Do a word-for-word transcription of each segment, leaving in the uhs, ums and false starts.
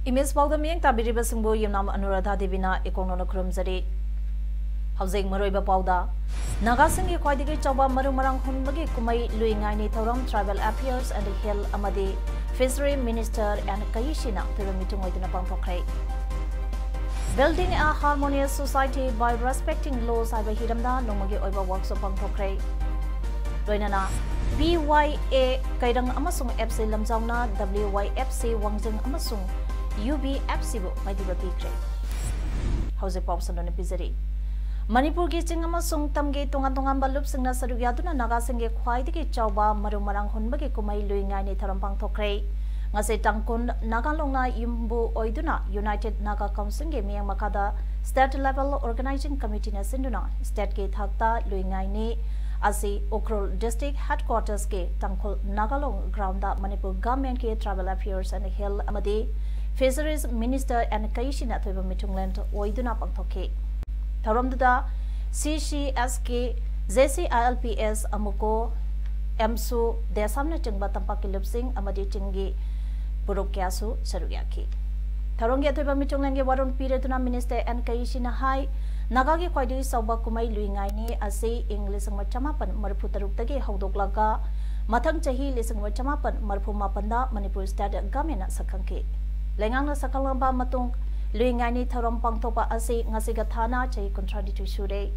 Image ꯄꯥꯎꯗ ꯃꯤꯠꯌꯦꯡ ꯇꯥꯕꯤꯔꯤꯕꯁꯤꯡꯕꯨ ꯌꯨꯝꯅꯥꯝ ꯑꯅꯨꯔꯥꯙꯥ ꯗꯦꯕꯤꯅ ꯏꯀꯣꯛꯅꯧꯅ ꯈꯨꯔꯨꯝꯖꯔꯤ꯫ ꯍꯧꯖꯤꯛ ꯃꯔꯨꯑꯣꯏꯕ ꯄꯥꯎꯗ, ꯅꯥꯒꯥꯁꯤꯡꯒꯤ ꯈ꯭ꯋꯥꯏꯗꯒꯤ ꯆꯥꯎꯕ ꯃꯔꯨ ꯃꯔꯥꯡ ꯍꯨꯟꯕꯒꯤ ꯀꯨꯝꯍꯩ ꯂꯨꯏ ꯉꯥꯏꯅꯤ ꯊꯧꯔꯝ Tribal Affairs and Health ꯑꯃꯗꯤ Fishery Minister ꯑꯦꯟ ꯀꯩꯁꯤꯅ ꯑꯊꯣꯏꯕ ꯃꯤꯊꯨꯡ ꯑꯣꯏꯗꯨꯅ ꯄꯥꯡꯊꯣꯛꯈ꯭ꯔꯦ꯫ Building a Harmonious Society by Respecting Laws ꯍꯥꯏꯕ ꯍꯤꯔꯝꯗ ꯅꯣꯡꯃꯒꯤ ꯑꯣꯏꯕ ꯋꯥꯔꯛꯁꯣꯞ ꯄꯥꯡꯊꯣꯛꯈ꯭ꯔꯦ꯫ ꯂꯣꯏꯅꯅ ꯕꯤ ꯋꯥꯏ ꯑꯦ ꯀꯩꯔꯪ ꯑꯃꯁꯨꯡ F C ꯂꯝꯖꯥꯎꯅ W Y F ꯁꯤ ꯋꯥꯡꯖꯤꯡ ꯑꯃꯁꯨꯡ ꯌꯨ ꯕꯤ ꯑꯦꯐ ꯁꯤꯕꯨ ꯃꯥꯏꯊꯤꯕ ꯄꯤꯈ꯭ꯔꯦ꯫ ꯍꯧꯖꯤꯛ ꯄꯥꯎ ꯁꯟꯗꯣꯛꯅ ꯄꯤꯖꯔꯤ꯫ ꯃꯅꯤꯄꯨꯔꯒꯤ ꯆꯤꯡ ꯑꯃꯁꯨꯡ ꯇꯝꯒꯤ ꯇꯣꯉꯥꯟ ꯇꯣꯉꯥꯟꯕ ꯂꯨꯞꯁꯤꯡꯅ ꯁꯔꯨꯛ ꯌꯥꯗꯨꯅ ꯅꯥꯒꯥꯁꯤꯡꯒꯤ ꯈ꯭ꯋꯥꯏꯗꯒꯤ ꯆꯥꯎꯕ ꯃꯔꯨ ꯃꯔꯥꯡ ꯍꯨꯟꯕꯒꯤ ꯀꯨꯝꯍꯩ ꯂꯨꯏ ꯉꯥꯏꯅꯤ ꯊꯧꯔꯝ ꯄꯥꯡꯊꯣꯛꯈ꯭ꯔꯦ꯫ ꯉꯁꯤ ꯇꯥꯡ ꯀꯨꯟ ꯅꯥꯒꯥ ꯂꯣꯡꯅ ꯌꯨꯝꯕꯨ ꯑꯣꯏꯗꯨꯅ United Naga Councilꯒꯤ ꯃꯤꯠꯌꯦꯡ ꯃꯈꯥꯗ State Level Organizing Committeeꯅ ꯁꯤꯟꯗꯨꯅ stateꯀꯤ ꯊꯥꯛꯇ ꯂꯨꯏ ꯉꯥꯏꯅꯤ ꯑꯁꯤ ꯎꯈ꯭ꯔꯨꯜ District Headquartersꯀꯤ ꯇꯥꯡꯈꯨꯜ ꯅꯥꯒꯥ ꯂꯣꯡ groundꯗ ꯃꯅꯤꯄꯨꯔ Governmentꯀꯤ Tribal Affairs and Health ꯑꯃꯗꯤ Fisheries Minister ꯑꯦꯟ ꯀꯩꯁꯤꯅ ꯑꯊꯣꯏꯕ ꯃꯤꯊꯨꯡꯂꯦꯟ ꯑꯣꯏꯗꯨꯅ ꯄꯥꯡꯊꯣꯛꯈꯤ꯫ ꯊꯧꯔꯝꯗꯨꯗ ꯁꯤ ꯁꯤ ꯑꯦꯁꯀꯤ, J C I L P S, ꯑꯃꯨꯀꯣ, ꯑꯦꯝꯁꯨ, ꯗꯦꯁꯥꯝꯅꯆꯤꯡꯕ ꯇꯝꯄꯥꯛꯀꯤ ꯂꯨꯞꯁꯤꯡ ꯑꯃꯗꯤ ꯆꯤꯡꯒꯤ ꯐꯨꯔꯨꯞ ꯀꯌꯥꯁꯨ ꯁꯔꯨꯛ ꯌꯥꯈꯤ꯫ ꯊꯧꯔꯝꯒꯤ ꯑꯊꯣꯏꯕ ꯃꯤꯊꯨꯡꯂꯦꯟꯒꯤ ꯋꯥꯔꯣꯜ ꯄꯤꯔꯗꯨꯅ Minister ꯑꯦꯟ ꯀꯩꯁꯤꯅ ꯍꯥꯏ, ꯅꯥꯒꯥꯒꯤ ꯈ꯭ꯋꯥꯏꯗꯒꯤ ꯆꯥꯎꯕ ꯀꯨꯝꯍꯩ ꯂꯨꯏ ꯉꯥꯏꯅꯤ ꯑꯁꯤ ꯏꯪ ꯂꯤꯁꯤꯡ ꯑꯃ ꯆꯃꯥꯄꯟ ꯃꯔꯤꯐꯨ ꯇꯔꯨꯛꯇꯒꯤ ꯍꯧꯗꯣꯛꯂꯒ ꯃꯊꯪ ꯆꯍꯤ ꯂꯤꯁꯤꯡ ꯑꯃ ꯆꯃꯥꯄꯟ ꯃꯔꯤꯐꯨ ꯃꯥꯄꯟꯗ ꯃꯅꯤꯄꯨꯔ State Governmentꯅ ꯁꯛꯈꯪꯈꯤ꯫ ꯂꯩꯉꯥꯛꯅ ꯁꯛꯈꯪꯂꯕ ꯃꯇꯨꯡ ꯂꯨꯏ ꯉꯥꯏꯅꯤ ꯊꯧꯔꯝ ꯄꯥꯡꯊꯣꯛꯄ ꯑꯁꯤ ꯉꯁꯤꯒ ꯊꯥꯅ ꯆꯍꯤ ꯀꯨꯟꯊ꯭ꯔꯥꯅꯤꯊꯣꯏ ꯁꯨꯔꯦ꯫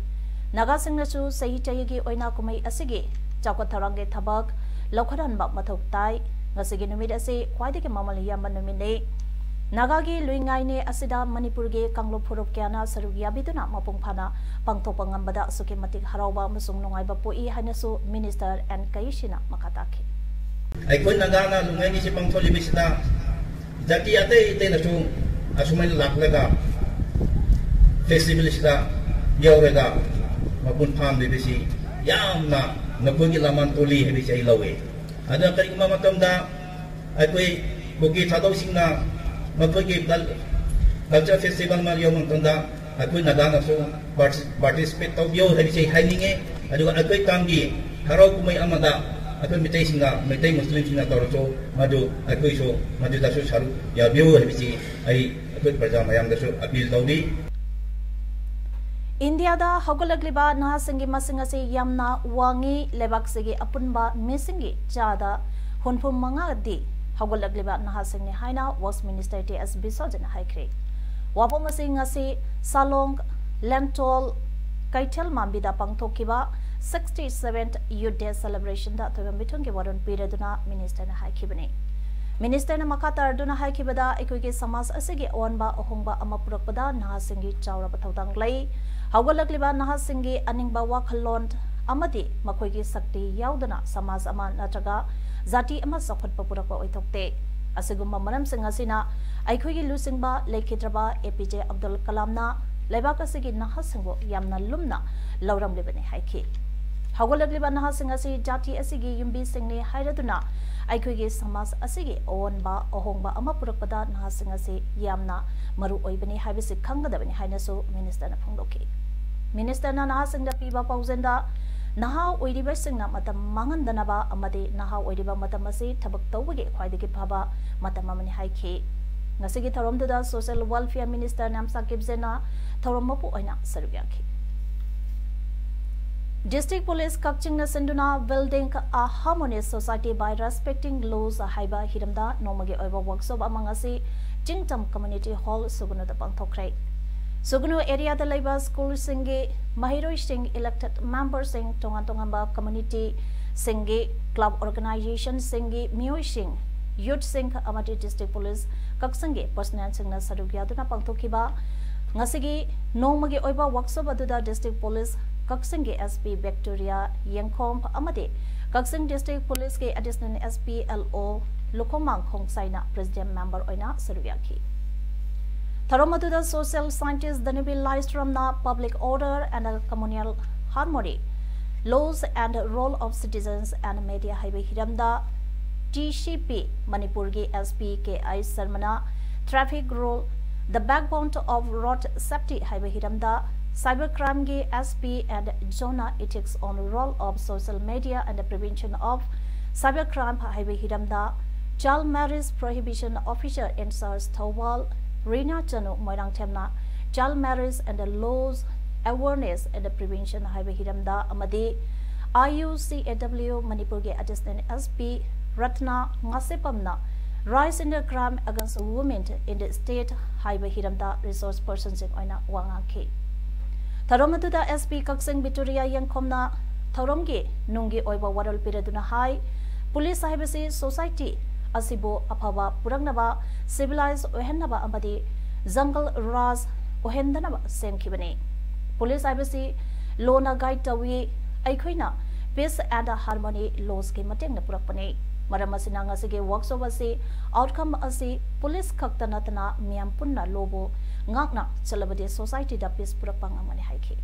ꯅꯥꯒꯥꯁꯤꯡꯅꯁꯨ ꯆꯍꯤ ꯆꯍꯤꯒꯤ ꯑꯣꯏꯅ ꯀꯨꯝꯍꯩ ꯑꯁꯤꯒꯤ ꯆꯥꯎꯈꯠ ꯊꯧꯔꯥꯡꯒꯤ ꯊꯕꯛ ꯂꯧꯈꯠꯍꯟꯕ ꯃꯊꯧ ꯇꯥꯏ꯫ ꯉꯁꯤꯒꯤ ꯅꯨꯃꯤꯠ ꯑꯁꯤ ꯈ꯭ꯋꯥꯏꯗꯒꯤ ꯃꯃꯜ ꯌꯥꯝꯕ ꯅꯨꯃꯤꯠꯅꯤ꯫ ꯅꯥꯒꯥꯒꯤ ꯂꯨꯏ ꯉꯥꯏꯅꯤ ꯑꯁꯤꯗ ꯃꯅꯤꯄꯨꯔꯒꯤ ꯀꯥꯡꯂꯨꯞ ꯐꯨꯔꯨꯞ ꯀꯌꯥꯅ ꯁꯔꯨꯛ ꯌꯥꯕꯤꯗꯨꯅ ꯃꯄꯨꯡ ꯐꯥꯅ ꯄꯥꯡꯊꯣꯛꯄ ꯉꯝꯕꯗ ꯑꯁꯨꯛꯀꯤ ꯃꯇꯤꯛ ꯍꯔꯥꯎꯕ ꯑꯃꯁꯨꯡ ꯅꯨꯡꯉꯥꯏꯕ ꯄꯣꯛꯏ ꯍꯥꯏꯅꯁꯨ Minister ꯑꯦꯟ ꯀꯩꯁꯤꯅ ꯃꯈꯥ ꯇꯥꯈꯤ꯫ ꯑꯩꯈꯣꯏ ꯅꯥꯒꯥꯅ ꯂꯨꯏ ꯉꯥꯏꯅꯤꯁꯤ ꯄꯥꯡꯊꯣꯛꯂꯤꯕꯁꯤꯗ ꯖꯥꯇꯤ ꯑꯇꯩ ꯑꯇꯩꯅꯁꯨ ꯑꯁꯨꯃꯥꯏꯅ ꯂꯥꯛꯂꯒ ꯐꯦꯁꯇꯤꯚꯦꯜꯁꯤꯗ ꯌꯧꯔꯒ ꯃꯄꯨꯡ ꯐꯥꯍꯟꯕꯤꯕꯁꯤ ꯌꯥꯝꯅ ꯅꯈꯣꯏꯒꯤ ꯂꯃꯥꯟ ꯇꯣꯜꯂꯤ ꯍꯥꯏꯕꯁꯤ ꯑꯩ ꯂꯧꯏ꯫ ꯑꯗꯨꯅ ꯀꯔꯤꯒꯨꯝꯕ ꯃꯇꯝꯗ ꯑꯩꯈꯣꯏ ꯀꯨꯀꯤ ꯊꯥꯗꯧꯁꯤꯡꯅ ꯃꯈꯣꯏꯒꯤ ꯀꯜ-, ꯀꯜꯆꯔ ꯐꯦꯁꯇꯤꯚꯦꯜ ꯑꯃ ꯌꯧꯕ ꯃꯇꯝꯗ ꯑꯩꯈꯣꯏ ꯅꯥꯒꯥꯅꯁꯨ ꯄꯥꯔꯇꯤ-, ꯄꯥꯔꯇꯤꯁꯤꯄꯦꯠ ꯇꯧꯕꯤꯌꯨ ꯍꯥꯏꯕꯁꯤ ꯑꯩ ꯍꯥꯏꯅꯤꯡꯉꯤ꯫ ꯑꯗꯨꯒ ꯑꯩꯈꯣꯏ ꯇꯥꯡꯒꯤ ꯍꯔꯥꯎ ꯀꯨꯝꯍꯩ ꯑꯃꯗ ꯑꯩꯈꯣꯏ ꯃꯤꯇꯩꯁꯤꯡꯅ, ꯃꯩꯇꯩ ꯃꯨꯁꯂꯤꯝꯁꯤꯡꯅ ꯇꯧꯔꯁꯨ ꯃꯗꯨ ꯑꯩꯈꯣꯏꯁꯨ ꯃꯗꯨꯗꯁꯨ ꯁꯔꯨꯛ ꯌꯥꯕꯤꯌꯨ ꯍꯥꯏꯕꯁꯤ ꯑꯩ ꯑꯩꯈꯣꯏ ꯄ꯭ꯔꯖꯥ ꯃꯌꯥꯝꯗꯁꯨ ꯑꯄꯤꯜ ꯇꯧꯔꯤ꯫ ꯏꯟꯗꯤꯌꯥꯗ ꯍꯧꯒꯠꯂꯛꯂꯤꯕ ꯅꯍꯥꯁꯤꯡꯒꯤ ꯃꯁꯤꯡ ꯑꯁꯤ ꯌꯥꯝꯅ ꯋꯥꯡꯉꯤ꯫ ꯂꯩꯕꯥꯛꯁꯤꯒꯤ ꯑꯄꯨꯟꯕ ꯃꯤꯁꯤꯡꯒꯤ ꯆꯥꯗ ꯍꯨꯝꯐꯨ ꯃꯉꯥꯗꯤ ꯍꯧꯒꯠꯂꯛꯂꯤꯕ ꯅꯍꯥꯁꯤꯡꯅꯤ ꯍꯥꯏꯅ ꯋꯥꯔꯛꯁ ꯃꯤꯅꯤꯁꯇꯔ ꯇꯤ ꯑꯦꯁ ꯕꯤꯁ꯭ꯋꯖꯤꯠꯅ ꯍꯥꯏꯈ꯭ꯔꯦ꯫ ꯋꯥꯐꯝ ꯑꯁꯤ ꯉꯁꯤ ꯁꯥꯂꯣꯡ ꯂꯦꯟꯊꯣꯜ ꯀꯩꯊꯦꯜ ꯃꯥꯟꯕꯤꯗ ꯄꯥꯡꯊꯣꯛꯈꯤꯕ sixty seventh Youth Day celebration ꯗ ꯑꯊꯣꯏꯕ ꯃꯤꯊꯨꯡꯒꯤ ꯋꯥꯔꯣꯜ ꯄꯤꯔꯗꯨꯅ ꯃꯤꯅꯤꯁꯇꯔꯅ ꯍꯥꯏꯈꯤꯕꯅꯤ꯫ ꯃꯤꯅꯤꯁꯇꯔꯅ ꯃꯈꯥ ꯇꯥꯔꯗꯨꯅ ꯍꯥꯏꯈꯤꯕꯗ, ꯑꯩꯈꯣꯏꯒꯤ ꯁꯃꯥꯖ ꯑꯁꯤꯒꯤ ꯑꯑꯣꯟꯕ ꯑꯍꯣꯡꯕ ꯑꯃ ꯄꯨꯔꯛꯄꯗ ꯅꯍꯥꯁꯤꯡꯒꯤ ꯆꯥꯎꯔꯕ ꯊꯧꯗꯥꯡ ꯂꯩ꯫ ꯍꯧꯒꯠꯂꯛꯂꯤꯕ ꯅꯍꯥꯁꯤꯡꯒꯤ ꯑꯅꯤꯡꯕ ꯋꯥꯈꯜꯂꯣꯟ ꯑꯃꯗꯤ ꯃꯈꯣꯏꯒꯤ ꯁꯛꯇꯤ ꯌꯥꯎꯗꯅ ꯁꯃꯥꯖ ꯑꯃ ꯅꯠꯇ꯭ꯔꯒ ꯖꯥꯇꯤ ꯑꯃ ꯆꯥꯎꯈꯠꯄ ꯄꯨꯔꯛꯄ ꯑꯣꯏꯊꯣꯛꯇꯦ꯫ ꯑꯁꯤꯒꯨꯝꯕ ꯃꯔꯝꯁꯤꯡ ꯑꯁꯤꯅ ꯑꯩꯈꯣꯏꯒꯤ ꯂꯨꯆꯤꯡꯕ ꯂꯩꯈꯤꯗ꯭ꯔꯕ ꯑꯦ ꯄꯤ ꯖꯦ ꯑꯕꯗꯨꯜ ꯀꯂꯥꯝꯅ ꯂꯩꯕꯥꯛ ꯑꯁꯤꯒꯤ ꯅꯍꯥꯁꯤꯡꯕꯨ ꯌꯥꯝꯅ ꯂꯨꯝꯅ ꯂꯧꯔꯝꯂꯤꯕꯅꯤ ꯍꯥꯏꯈꯤ꯫ ꯍꯧꯒꯠꯂꯛꯂꯤꯕ ꯅꯍꯥꯁꯤꯡ ꯑꯁꯤ ꯖꯥꯇꯤ ꯑꯁꯤꯒꯤ ꯌꯨꯝꯕꯤꯁꯤꯡꯅꯤ ꯍꯥꯏꯔꯗꯨꯅ ꯑꯩꯈꯣꯏꯒꯤ ꯁꯃꯥꯖ ꯑꯁꯤꯒꯤ ꯑꯑꯣꯟꯕ ꯑꯍꯣꯡꯕ ꯑꯃ ꯄꯨꯔꯛꯄꯗ ꯅꯍꯥꯁꯤꯡ ꯑꯁꯤ ꯌꯥꯝꯅ ꯃꯔꯨ ꯑꯣꯏꯕꯅꯤ ꯍꯥꯏꯕꯁꯤ ꯈꯪꯒꯗꯕꯅꯤ ꯍꯥꯏꯅꯁꯨ ꯃꯤꯅꯤꯁꯇꯔꯅ ꯐꯣꯡꯗꯣꯛꯈꯤ꯫ ꯃꯤꯅꯤꯁꯇꯔꯅ ꯅꯍꯥꯁꯤꯡꯗ ꯄꯤꯕ ꯄꯥꯎꯖꯦꯜꯗ, ꯅꯍꯥ ꯑꯣꯏꯔꯤꯕꯁꯤꯡꯅ ꯃꯇꯝ ꯃꯥꯡꯍꯟꯗꯅꯕ ꯑꯃꯗꯤ ꯅꯍꯥ ꯑꯣꯏꯔꯤꯕ ꯃꯇꯝ ꯑꯁꯤ ꯊꯕꯛ ꯇꯧꯕꯒꯤ ꯈ꯭ꯋꯥꯏꯗꯒꯤ ꯐꯕ ꯃꯇꯝ ꯑꯃꯅꯤ ꯍꯥꯏꯈꯤ꯫ ꯉꯁꯤꯒꯤ ꯊꯧꯔꯝꯗꯨꯗ ꯁꯣꯁꯤꯌꯦꯜ ꯋꯦꯜꯐꯤꯌꯔ ꯃꯤꯅꯤꯁꯇꯔ ꯅꯦꯝꯁꯥ ꯀꯤꯞꯖꯦꯅ ꯊꯧꯔꯝ ꯃꯄꯨ ꯑꯣꯏꯅ ꯁꯔꯨꯛ ꯌꯥꯈꯤ꯫ ꯗꯤꯁꯇ꯭ꯔꯤꯛ ꯄꯨꯂꯤꯁ ꯀꯛꯆꯤꯡꯅ ꯁꯤꯟꯗꯨꯅ Building a Harmonious Society by Respecting Laws ꯍꯥꯏꯕ ꯍꯤꯔꯝꯗ ꯅꯣꯡꯃꯒꯤ ꯑꯣꯏꯕ ꯋꯥꯔꯛꯁꯣꯞ ꯑꯃ ꯉꯁꯤ ꯆꯤꯡꯇꯝ ꯀꯝꯃ꯭ꯌꯨꯅꯤꯇꯤ ꯍꯣꯜ ꯁꯨꯒꯅꯨꯗ ꯄꯥꯡꯊꯣꯛꯈ꯭ꯔꯦ꯫ ꯁꯨꯒꯅꯨ ꯑꯦꯔꯤꯌꯥꯗ ꯂꯩꯕ ꯁ꯭ꯀꯨꯜꯁꯤꯡꯒꯤ ꯃꯍꯩꯔꯣꯏꯁꯤꯡ, ꯏꯂꯦꯛꯇꯦꯗ ꯃꯦꯝꯕꯔꯁꯤꯡ, ꯇꯣꯉꯥꯟ ꯇꯣꯉꯥꯟꯕ ꯀꯝꯃ꯭ꯌꯨꯅꯤꯇꯤꯁꯤꯡꯒꯤ, ꯀ꯭ꯂꯕ ꯑꯣꯔꯒꯅꯥꯏꯖꯦꯁꯟꯁꯤꯡꯒꯤ ꯃꯤꯑꯣꯏꯁꯤꯡ, ꯌꯨꯠꯁꯤꯡ ꯑꯃꯗꯤ ꯗꯤꯁꯇ꯭ꯔꯤꯛ ꯄꯨꯂꯤꯁ ꯀꯛꯆꯤꯡꯒꯤ ꯄꯔꯁꯅꯦꯜꯁꯤꯡꯅ ꯁꯔꯨꯛ ꯌꯥꯗꯨꯅ ꯄꯥꯡꯊꯣꯛꯈꯤꯕ ꯉꯁꯤꯒꯤ ꯅꯣꯡꯃꯒꯤ ꯑꯣꯏꯕ ꯋꯥꯔꯛꯁꯣꯞ ꯑꯗꯨꯗ ꯗꯤꯁꯇ꯭ꯔꯤꯛ ꯄꯨꯂꯤꯁ ꯀꯛꯆꯤꯡꯒꯤ ꯑꯦꯁ ꯄꯤ ꯕꯦꯛꯇꯣꯔꯤꯌꯥ ꯌꯦꯡꯈꯣꯝ ꯑꯃꯗꯤ ꯀꯛꯆꯤꯡ ꯗꯤꯁꯇ꯭ꯔꯤꯛ ꯄꯨꯂꯤꯁꯀꯤ ꯑꯦꯗꯤꯁꯅꯦꯜ ꯑꯦꯁ ꯄꯤ ꯑꯦꯜ ꯑꯣ ꯂꯨꯈꯣꯃꯥꯡ ꯈꯣꯡꯁꯥꯏꯅ president member ꯑꯣꯏꯅ ꯁꯔꯨꯛ ꯌꯥꯈꯤ꯫ ꯊꯧꯔꯝ ꯑꯗꯨꯗ social scientist ꯙꯅꯕꯤꯔ ꯂꯥꯏꯁ꯭ꯔꯝꯅ public order and communal harmony, laws and role of citizens and media ꯍꯥꯏꯕ ꯍꯤꯔꯝꯗ T C P ꯃꯅꯤꯄꯨꯔꯒꯤ S P K I ꯁꯔꯃꯅ traffic rule, the backbone of road safety ꯍꯥꯏꯕ ꯍꯤꯔꯝꯗ cyber crimeꯒꯤ S P and Jona ethics on role of social media and the prevention of cyber crime ꯍꯥꯏꯕ ꯍꯤꯔꯝꯗ child marriage prohibition officer in charge Thoubal Rina Chanu ꯃꯣꯏꯔꯥꯡꯊꯦꯝꯅ child marriage and the laws awareness and the prevention ꯍꯥꯏꯕ ꯍꯤꯔꯝꯗ ꯑꯃꯗꯤ I U C A W ꯃꯅꯤꯄꯨꯔꯒꯤ assistant S P Ratna ꯉꯥꯁꯦꯄꯝꯅ rise in the crime against women in the state ꯍꯥꯏꯕ ꯍꯤꯔꯝꯗ resource personꯁꯤꯡ ꯑꯣꯏꯅ ꯋꯥ ꯉꯥꯡꯈꯤ꯫ ꯊꯧꯔꯝ ꯑꯗꯨꯗ S P ꯀꯛꯆꯤꯡ Victoria ꯌꯦꯡꯈꯣꯝꯅ ꯊꯧꯔꯝꯒꯤ ꯅꯨꯡꯒꯤ ꯑꯣꯏꯕ ꯋꯥꯔꯣꯜ ꯄꯤꯔꯗꯨꯅ ꯍꯥꯏ, ꯄꯨꯂꯤꯁ ꯍꯥꯏꯕꯁꯤ society ꯑꯁꯤꯕꯨ ꯑꯐꯕ ꯄꯨꯔꯛꯅꯕ, civilized ꯑꯣꯏꯍꯟꯅꯕ ꯑꯃꯗꯤ jungle ꯔꯥꯖ ꯑꯣꯏꯍꯟꯗꯅꯕ ꯁꯦꯝꯈꯤꯕꯅꯤ꯫ ꯄꯨꯂꯤꯁ ꯍꯥꯏꯕꯁꯤ lawꯅ guide ꯇꯧꯏ꯫ ꯑꯩꯈꯣꯏꯅ peace and harmony lawsꯀꯤ ꯃꯇꯦꯡꯅ ꯄꯨꯔꯛꯄꯅꯤ꯫ ꯃꯔꯝ ꯑꯁꯤꯅ ꯉꯁꯤꯒꯤ workshop ꯑꯁꯤ outcome ꯑꯁꯤ ꯄꯨꯂꯤꯁ ꯈꯛꯇ ꯅꯠꯇꯅ ꯃꯤꯌꯥꯝ ꯄꯨꯟꯅ lawꯕꯨ ꯉꯥꯛꯅ ꯆꯠꯂꯕꯗꯤ societyꯗ peace ꯄꯨꯔꯛꯄ ꯉꯝꯒꯅꯤ ꯍꯥꯏꯈꯤ꯫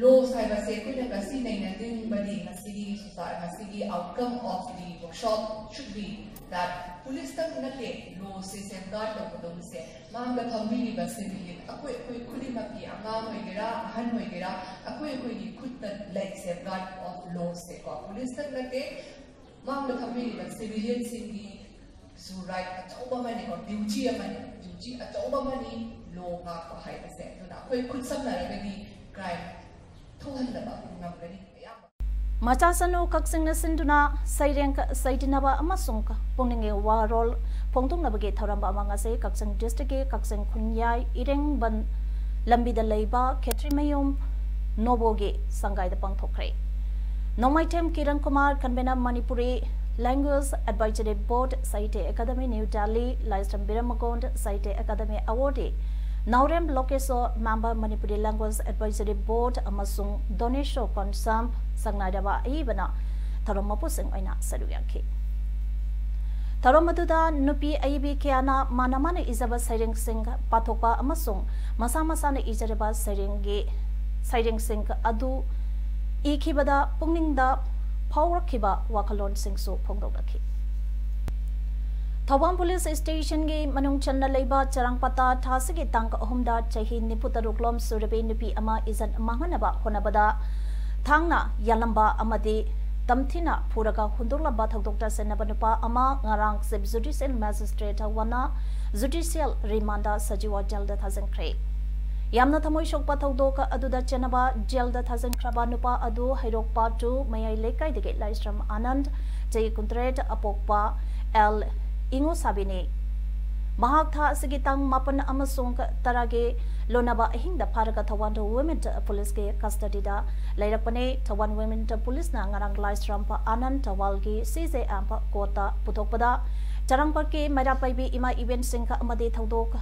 Laws ꯍꯥꯏꯕꯁꯦ ꯑꯩꯈꯣꯏꯅ ꯉꯁꯤ ꯅꯩꯅꯅꯤꯡꯕꯗꯤ ꯉꯁꯤꯒꯤ society, ꯉꯁꯤꯒꯤ outcome of the workshop should be that ꯄꯨꯂꯤꯁꯇꯪ ꯅꯠꯇꯦ lawꯁꯦ safeguard ꯇꯧꯒꯗꯧꯕꯁꯦ, ꯃꯥꯡꯗ ꯐꯝꯕꯤꯔꯤꯕ civilian ꯑꯩꯈꯣꯏ, ꯑꯩꯈꯣꯏ ꯈꯨꯗꯤꯡꯃꯛꯀꯤ, ꯑꯉꯥꯡ ꯑꯣꯏꯒꯦꯔꯥ, ꯑꯍꯟ ꯑꯣꯏꯒꯦꯔꯥ, ꯑꯩꯈꯣꯏ, ꯑꯩꯈꯣꯏꯒꯤ ꯈꯨꯠꯇ ꯂꯩ safeguard of lawꯁꯦꯀꯣ꯫ ꯄꯨꯂꯤꯁꯇꯪ ꯅꯠꯇꯦ, ꯃꯥꯡꯗ ꯐꯝꯕꯤꯔꯤꯕ civilianꯁꯤꯡꯒꯤꯁꯨ right ꯑꯆꯧꯕ ꯑꯃꯅꯤꯀꯣ, duty ꯑꯃꯅꯤ, duty ꯑꯆꯧꯕ ꯑꯃꯅꯤ law ꯉꯥꯛꯄ ꯍꯥꯏꯕꯁꯦ꯫ ꯑꯗꯨꯅ ꯑꯩꯈꯣꯏ ꯈꯨꯠꯁꯝꯅꯔꯒꯗꯤ crime ꯊꯣꯛꯍꯟꯗꯕ ꯉꯝꯒꯅꯤ꯫ ꯑꯌꯥꯝꯕ ꯃꯆꯥꯁꯅꯨ ꯀꯛꯆꯤꯡꯅ ꯁꯤꯟꯗꯨꯅ ꯁꯩꯔꯦꯡ ꯁꯩꯗꯤꯟꯅꯕ ꯑꯃꯁꯨꯡ ꯄꯨꯛꯅꯤꯡꯒꯤ ꯋꯥꯔꯣꯜ ꯐꯣꯡꯗꯣꯛꯅꯕꯒꯤ ꯊꯧꯔꯝ ꯑꯃ ꯉꯁꯤ ꯀꯛꯆꯤꯡ districtꯀꯤ ꯀꯛꯆꯤꯡ ꯈꯨꯟꯌꯥꯏ ꯏꯔꯦꯡꯕꯟ ꯂꯝꯕꯤꯗ ꯂꯩꯕ ꯈꯦꯇ꯭ꯔꯤꯃꯌꯨꯝ ꯅꯣꯕꯣꯒꯤ ꯁꯪꯒꯥꯏꯗ ꯄꯥꯡꯊꯣꯛꯈ꯭ꯔꯦ꯫ ꯅꯣꯡꯃꯥꯏꯊꯦꯝ Kiran Kumar, convener Manipuri Language Advisory Board, Sahitya Academy, New Delhi, ꯂꯥꯏꯁ꯭ꯔꯝ ꯕꯤꯔꯃꯒꯣꯟ, Sahitya Academy Awardee, ꯅꯥꯎꯔꯦꯝ ꯂꯣꯀꯦꯁꯣꯔ, member Manipuri Language Advisory Board, ꯑꯃꯁꯨꯡ ꯗꯣꯅꯦꯁꯣꯔ ꯀꯣꯟꯁꯝ ꯁꯛꯅꯥꯏꯔꯕ ꯑꯏꯕꯅ ꯊꯧꯔꯝ ꯃꯄꯨꯁꯤꯡ ꯑꯣꯏꯅ ꯁꯔꯨꯛ ꯌꯥꯈꯤ꯫ ꯊꯧꯔꯝ ꯑꯗꯨꯗ ꯅꯨꯄꯤ ꯑꯏꯕꯤ ꯀꯌꯥꯅ ꯃꯥꯅ ꯃꯥꯅ ꯏꯖꯕ ꯁꯩꯔꯦꯡꯁꯤꯡ ꯄꯥꯊꯣꯛꯄ ꯑꯃꯁꯨꯡ ꯃꯁꯥ ꯃꯁꯥꯅ ꯏꯖꯔꯤꯕ ꯁꯩꯔꯦꯡꯒꯤ ꯁꯩꯔꯦꯡꯁꯤꯡ ꯑꯗꯨ ꯏꯈꯤꯕꯗ ꯄꯨꯛꯅꯤꯡꯗ ꯐꯥꯎꯔꯛꯈꯤꯕ ꯋꯥꯈꯜꯂꯣꯟꯁꯤꯡꯁꯨ ꯐꯣꯡꯗꯣꯛꯂꯛꯈꯤ꯫ ꯊꯧꯕꯥꯜ ꯄꯨꯂꯤꯁ ꯁ꯭ꯇꯦꯁꯟꯒꯤ ꯃꯅꯨꯡ ꯆꯟꯅ ꯂꯩꯕ ꯆꯔꯥꯡꯄꯥꯠꯇ ꯊꯥ ꯑꯁꯤꯒꯤ ꯇꯥꯡ ꯑꯍꯨꯝꯗ ꯆꯍꯤ ꯅꯤꯐꯨ ꯇꯔꯨꯛ ꯂꯣꯝ ꯁꯨꯔꯕꯤ ꯅꯨꯄꯤ ꯑꯃ ꯏꯖꯠ ꯃꯥꯡꯍꯟꯅꯕ ꯍꯣꯠꯅꯕꯗ ꯊꯥꯡꯅ ꯌꯥꯜꯂꯝꯕ ꯑꯃꯗꯤ ꯇꯝꯊꯤꯅ ꯐꯨꯔꯒ ꯍꯨꯟꯗꯣꯛꯂꯝꯕ ꯊꯧꯗꯣꯛꯇ ꯆꯦꯟꯅꯕ ꯅꯨꯄꯥ ꯑꯃ ꯉꯔꯥꯡ ꯆꯤꯐ ꯖꯨꯗꯤꯁꯤꯌꯦꯜ ꯃꯦꯖꯤꯁꯇ꯭ꯔꯦꯠ ꯋꯥꯅ ꯖꯨꯗꯤꯁꯤꯌꯦꯜ ꯔꯤꯃꯥꯟꯗ ꯁꯖꯤꯋꯥ ꯖꯦꯜꯗ ꯊꯥꯖꯤꯟꯈ꯭ꯔꯦ꯫ ꯌꯥꯝꯅ ꯊꯃꯣꯏ ꯁꯣꯛꯄ ꯊꯧꯗꯣꯛ ꯑꯗꯨꯗ ꯆꯦꯟꯅꯕ ꯖꯦꯜꯗ ꯊꯥꯖꯤꯟꯈ꯭ꯔꯕ ꯅꯨꯄꯥ ꯑꯗꯨ ꯍꯩꯔꯣꯛ ꯄꯥꯠ ꯇꯨ ꯃꯌꯥꯏ ꯂꯩꯀꯥꯏꯗꯒꯤ ꯂꯥꯏꯁ꯭ꯔꯝ ꯑꯥꯅꯟꯗ, ꯆꯍꯤ ꯀꯨꯟꯇꯔꯦꯠ, ꯑꯄꯣꯛꯄ ꯑꯦꯜ ꯏꯉꯣꯁꯥꯕꯤꯅꯤ꯫ ꯃꯍꯥꯛ ꯊꯥ ꯑꯁꯤꯒꯤ ꯇꯥꯡ ꯃꯥꯄꯟ ꯑꯃꯁꯨꯡ ꯇꯔꯥꯒꯤ ꯂꯣꯟꯅꯕ ꯑꯍꯤꯡꯗ ꯐꯥꯔꯒ ꯊꯧꯕꯥꯜ ꯋꯨꯃꯦꯟ ꯄꯨꯂꯤꯁꯀꯤ ꯀꯁꯇꯗꯤꯗ ꯂꯩꯔꯛꯄꯅꯤ꯫ ꯊꯧꯕꯥꯜ ꯋꯨꯃꯦꯟ ꯄꯨꯂꯤꯁꯅ ꯉꯔꯥꯡ ꯂꯥꯏꯁ꯭ꯔꯝ ꯑꯥꯅꯟꯗ ꯊꯧꯕꯥꯜꯒꯤ ꯁꯤ ꯖꯦ ꯑꯦꯝ ꯀꯣꯔꯠꯇ ꯄꯨꯊꯣꯛꯄꯗ ꯆꯔꯥꯡꯄꯥꯠꯀꯤ ꯃꯩꯔꯥ ꯄꯥꯏꯕꯤ ꯏꯃꯥ ꯏꯕꯦꯟꯁꯤꯡ ꯑꯃꯗꯤ ꯊꯧꯗꯣꯛ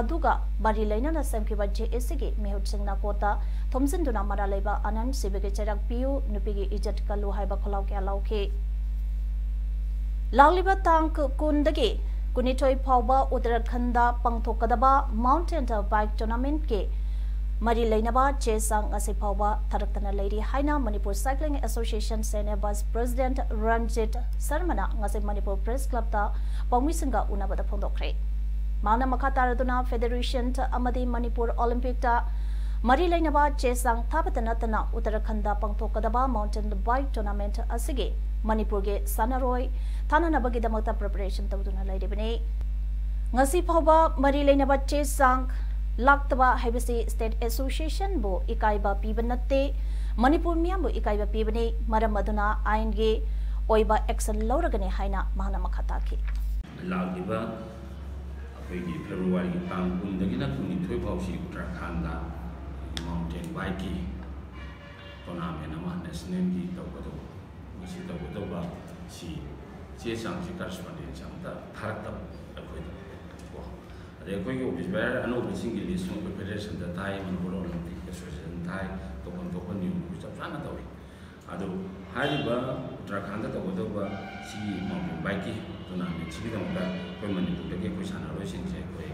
ꯑꯗꯨꯒ ꯃꯔꯤ ꯂꯩꯅꯅ ꯁꯦꯝꯈꯤꯕ ꯖꯦ ꯑꯦ ꯁꯤꯒꯤ ꯃꯤꯍꯨꯠꯁꯤꯡꯅ ꯀꯣꯔꯠꯇ ꯊꯣꯝꯖꯤꯟꯗꯨꯅ ꯃꯔꯥ ꯂꯩꯕ ꯑꯥꯅꯟꯗ ꯁꯤꯕꯤꯒꯤ ꯆꯩꯔꯥꯛ ꯄꯤꯌꯨ, ꯅꯨꯄꯤꯒꯤ ꯏꯖꯠ ꯀꯜꯂꯨ ꯍꯥꯏꯕ ꯈꯣꯜꯂꯥꯎ ꯀꯌꯥ ꯂꯥꯎꯈꯤ꯫ ꯂꯥꯛꯂꯤꯕ ꯇꯥꯡ ꯀꯨꯟꯗꯒꯤ ꯀꯨꯟꯅꯤꯊꯣꯏ ꯐꯥꯎꯕ ꯎꯠꯇꯔꯥꯈꯟꯗ ꯄꯥꯡꯊꯣꯛꯀꯗꯕ ꯃꯥꯎꯟꯇꯦꯟ ꯕꯥꯏꯛ ꯇꯣꯔꯅꯥꯃꯦꯟꯠꯀꯤ ꯃꯔꯤ ꯂꯩꯅꯕ ꯆꯦ ꯆꯥꯡ ꯉꯁꯤ ꯐꯥꯎꯕ ꯊꯥꯔꯛꯇꯅ ꯂꯩꯔꯤ ꯍꯥꯏꯅ Manipur cycling association senior vice president Ranjit ꯁꯔꯃꯅ ꯉꯁꯤ ꯃꯅꯤꯄꯨꯔ ꯄ꯭ꯔꯦꯁ ꯀ꯭ꯂꯕꯇ ꯄꯥꯎꯃꯤꯁꯤꯡꯒ ꯎꯅꯕꯗ ꯐꯣꯡꯗꯣꯛꯈ꯭ꯔꯦ꯫ ꯃꯍꯥꯛꯅ ꯃꯈꯥ ꯇꯥꯔꯗꯨꯅ ꯐꯦꯗꯦꯔꯦꯁꯟ ꯑꯃꯗꯤ ꯃꯅꯤꯄꯨꯔ ꯑꯣꯂꯤꯝꯄꯤꯛꯇ ꯃꯔꯤ ꯂꯩꯅꯕ ꯆꯦ ꯆꯥꯡ ꯊꯥꯕꯇ ꯅꯠꯇꯅ ꯎꯠꯇꯔꯥꯈꯟꯗ ꯄꯥꯡꯊꯣꯛꯀꯗꯕ ꯃꯥꯎꯟꯇꯦꯟ ꯕꯥꯏꯛ ꯇꯣꯔꯅꯥꯃꯦꯟꯠ ꯑꯁꯤꯒꯤ ꯃꯅꯤꯄꯨꯔꯒꯤ ꯁꯥꯟꯅꯔꯣꯏ ꯊꯥꯅꯅꯕꯒꯤꯗꯃꯛꯇ ꯄ꯭ꯔꯤꯄꯦꯔꯦꯁꯟ ꯇꯧꯗꯨꯅ ꯂꯩꯔꯤꯕꯅꯤ꯫ ꯉꯁꯤ ꯐꯥꯎꯕ ꯃꯔꯤ ꯂꯩꯅꯕ ꯆꯦ ꯆꯥꯡ ꯂꯥꯛꯇꯕ ꯍꯥꯏꯕꯁꯤ ꯁ꯭ꯇꯦꯠ ꯑꯦꯁꯣꯁꯤꯌꯦꯁꯟꯕꯨ ꯏꯀꯥꯏꯕ ꯄꯤꯕ ꯅꯠꯇꯦ, ꯃꯅꯤꯄꯨꯔ ꯃꯤꯌꯥꯝꯕꯨ ꯏꯀꯥꯏꯕ ꯄꯤꯕꯅꯤ, ꯃꯔꯝ ꯑꯗꯨꯅ ꯑꯥꯏꯟꯒꯤ ꯑꯣꯏꯕ ꯑꯦꯛꯁꯟ ꯂꯧꯔꯒꯅꯤ ꯍꯥꯏꯅ ꯃꯍꯥꯛꯅ ꯃꯈꯥ ꯇꯥꯈꯤ꯫ ꯂꯥꯛꯂꯤꯕ ꯑꯩꯈꯣꯏꯒꯤ ꯐꯦꯕ꯭ꯔꯨꯋꯥꯔꯤꯒꯤ ꯇꯥꯡ ꯀꯨꯟꯗꯒꯤꯅ ꯀꯨꯟꯅꯤꯊꯣꯏ ꯐꯥꯎꯁꯤ ꯎꯠꯇꯔꯥꯈꯟꯗ ꯃꯥꯎꯟꯇꯦꯟ ꯕꯥꯏꯛꯀꯤ ꯇꯣꯔꯅꯥꯃꯦꯟ ꯑꯃ ꯅꯦꯁꯅꯦꯜꯒꯤ ꯇꯧꯒꯗꯧꯕ, ꯃꯁꯤ ꯇꯧꯒꯗꯧꯕ ꯁꯤ ꯆꯦ ꯆꯥꯡꯁꯤ ꯀꯔꯦꯁꯄꯣꯟꯗꯦꯟꯁ ꯑꯃꯇ ꯊꯥꯔꯛꯇꯕ ꯑꯩꯈꯣꯏꯗ ꯀꯣ꯫ ꯑꯗꯩ ꯑꯩꯈꯣꯏꯒꯤ ꯑꯣꯐꯤꯁ ꯕꯦꯔꯔ ꯑꯅꯧꯕꯁꯤꯡꯒꯤ ꯂꯤꯁꯁꯨ ꯑꯩꯈꯣꯏ ꯐꯦꯗꯦꯔꯦꯁꯟꯗ ꯊꯥꯏ, ꯃꯅꯤꯄꯨꯔ ꯑꯣꯂꯤꯝꯄꯤꯛ ꯑꯦꯁꯣꯁꯤꯌꯦꯁꯟ ꯊꯥꯏ, ꯇꯧꯐꯝ ꯊꯣꯛꯄ ꯅꯤꯌꯣꯝ ꯑꯩꯈꯣꯏ ꯆꯞ ꯆꯥꯅ ꯇꯧꯏ꯫ ꯑꯗꯨ ꯍꯥꯏꯔꯤꯕ ꯎꯠꯇꯔꯥꯈꯟꯗ ꯇꯧꯒꯗꯧꯕ ꯁꯤꯒꯤ ꯃꯥꯎꯟꯇꯦꯟ ꯕꯥꯏꯛꯀꯤ ꯇꯣꯔꯅꯥꯃꯦꯟꯁꯤꯒꯤꯗꯃꯛꯇ ꯑꯩꯈꯣꯏ ꯃꯅꯤꯄꯨꯔꯗꯒꯤ ꯑꯩꯈꯣꯏ ꯁꯥꯟꯅꯔꯣꯏꯁꯤꯡꯁꯦ ꯑꯩꯈꯣꯏ,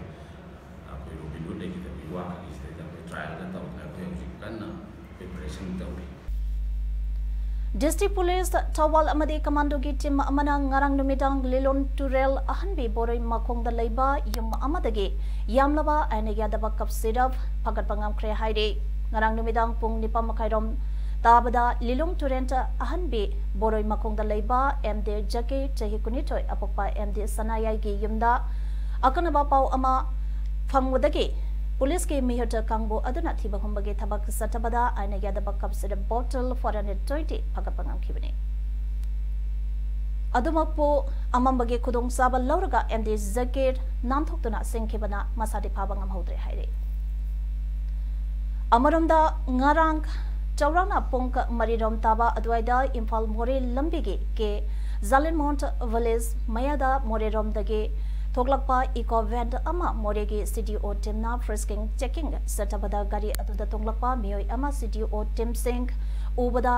ꯑꯩꯈꯣꯏ ꯔꯣꯕꯤꯟꯍꯨꯗ ꯂꯩꯈꯤꯗꯕꯒꯤ ꯋꯥꯈꯜꯁꯤꯗꯩꯗ ꯑꯩꯈꯣꯏ ꯇ꯭ꯔꯥꯏꯌꯦꯜꯒ ꯇꯧꯗꯅ ꯑꯩꯈꯣꯏ ꯍꯧꯖꯤꯛ ꯀꯟꯅ ꯄ꯭ꯔꯤꯄꯦꯔꯦꯁꯟ ꯇꯧꯔꯤ꯫ ꯗꯤꯁꯇ꯭ꯔꯤꯛ ꯄꯨꯂꯤꯁ ꯊꯧꯕꯥꯜ ꯑꯃꯗꯤ ꯀꯃꯥꯟꯗꯣꯒꯤ ꯇꯤꯝ ꯑꯃꯅ ꯉꯔꯥꯡ ꯅꯨꯃꯤꯗꯥꯡ ꯂꯤꯂꯣꯡ ꯇꯨꯔꯦꯜ ꯑꯍꯟꯕꯤ ꯕꯣꯔꯣꯏ ꯃꯈꯣꯡꯗ ꯂꯩꯕ ꯌꯨꯝ ꯑꯃꯗꯒꯤ ꯌꯥꯝꯂꯕ ꯑꯥꯏꯟꯅ ꯌꯥꯗꯕ ꯀꯞ ꯁꯤꯔꯞ ꯐꯒꯠꯄ ꯉꯝꯈ꯭ꯔꯦ ꯍꯥꯏꯔꯤ꯫ ꯉꯔꯥꯡ ꯅꯨꯃꯤꯗꯥꯡ ꯄꯨꯡ ꯅꯤꯄꯥꯟ ꯃꯈꯥꯏꯔꯣꯝ ꯇꯥꯕꯗ ꯂꯤꯂꯣꯡ ꯇꯨꯔꯦꯜ ꯑꯍꯟꯕꯤ ꯕꯣꯔꯣꯏ ꯃꯈꯣꯡꯗ ꯂꯩꯕ ꯑꯦꯝ ꯗꯦ ꯖꯀꯤꯔ, ꯆꯍꯤ ꯀꯨꯟꯅꯤꯊꯣꯏ, ꯑꯄꯣꯛꯄ ꯑꯦꯝ ꯗꯦ ꯁꯅꯥꯌꯥꯏꯒꯤ ꯌꯨꯝꯗ ꯑꯀꯛꯅꯕ ꯄꯥꯎ ꯑꯃ ꯐꯪꯕꯗꯒꯤ ꯄꯨꯂꯤꯁꯀꯤ ꯃꯤꯍꯨꯠ ꯀꯥꯡꯕꯨ ꯑꯗꯨꯅ ꯊꯤꯕ ꯍꯨꯝꯕꯒꯤ ꯊꯕꯛ ꯆꯠꯊꯕꯗ ꯑꯥꯏꯟꯅ ꯌꯥꯗꯕ ꯀꯞ ꯁꯤꯔꯞ ꯕꯣꯇꯜ four hundred twenty ꯐꯒꯠꯄ ꯉꯝꯈꯤꯕꯅꯤ꯫ ꯑꯗꯨꯃꯛꯄꯨ ꯑꯃꯝꯕꯒꯤ ꯈꯨꯗꯣꯡꯆꯥꯕ ꯂꯧꯔꯒ ꯑꯦꯝ ꯗꯤ ꯖꯀꯤꯔ ꯅꯥꯟꯊꯣꯛꯇꯨꯅ ꯆꯦꯟꯈꯤꯕꯅ ꯃꯁꯥꯗꯤ ꯐꯥꯕ ꯉꯝꯍꯧꯗ꯭ꯔꯦ ꯍꯥꯏꯔꯤ꯫ ꯑꯃꯔꯣꯝꯗ ꯉꯔꯥꯡ ꯆꯥꯎꯔꯥꯛꯅ ꯄꯨꯡ ꯃꯔꯤꯔꯣꯝ ꯇꯥꯕ ꯑꯗꯨꯋꯥꯏꯗ ꯏꯝꯐꯥꯜ ꯃꯣꯔꯦ ꯂꯝꯕꯤꯒꯤ ꯀꯦ ꯖꯥꯂꯤꯟꯃꯣꯟ ꯚꯤꯂꯦꯖ ꯃꯌꯥꯗ ꯃꯣꯔꯦꯔꯣꯝꯗꯒꯤ ꯊꯣꯛꯂꯛꯄ ꯏꯀꯣ ꯚꯦꯟ ꯑꯃ ꯃꯣꯔꯦꯒꯤ ꯁꯤ ꯗꯤ ꯑꯣ ꯇꯤꯝꯅ ꯐ꯭ꯔꯤꯁꯀꯤꯡ ꯆꯦꯀꯤꯡ ꯆꯠꯊꯕꯗ ꯒꯥꯔꯤ ꯑꯗꯨꯗ ꯇꯣꯡꯂꯛꯄ ꯃꯤꯑꯣꯏ ꯑꯃ ꯁꯤ ꯗꯤ ꯑꯣ ꯇꯤꯝꯁꯤꯡ ꯎꯕꯗ